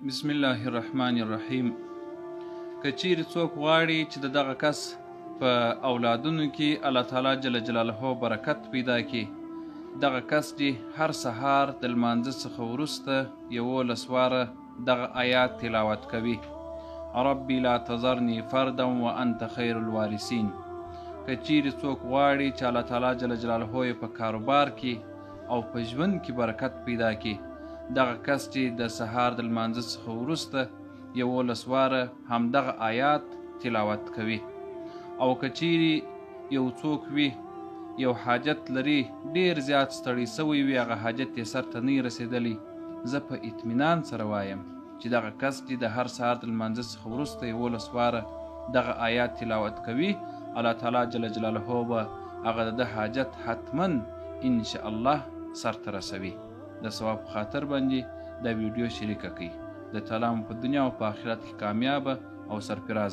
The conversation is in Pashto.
بسم الله الرحمن الرحیم. که چیرې څوک غواړي چې د دغه کس په اولادونو کې الله تعالی جل جلاله برکت پیدا کړي، دغه کس دې هر سهار د لمانځه څخه وروسته 11 واره دغه آیات تلاوت کوي: ربي لا تذرني فردا وانت خیر الوارثین. که چیرې څوک غواړي چې الله تعالی جل جلاله یې په کاروبار کې او په ژوند کې برکت پیدا کړي، دغه کس چې د سهار د لمانځه څخه وروسته 11 واره همدغه آیات تلاوت کوي. او که چیرې یو څوک وي، یو حاجت لري، ډیر زیات ستړی سوی وي، هغه حاجت یې سرته نه رسېدلی، زه په اطمینان سره وایم چې دغه کس چې د هر سهار د لمانځه څخه وروسته 11 واره دغه آیات تلاوت کوي، الله تعالی جل جلاله به هغه د ده حاجت حتما ان شاء الله سرته رسوي. د ثواب په خاطر باندې دا ویډیو شریکه کړئ. د تعالی مو په دنیا او په آخرت کې کامیابه او سرفراز.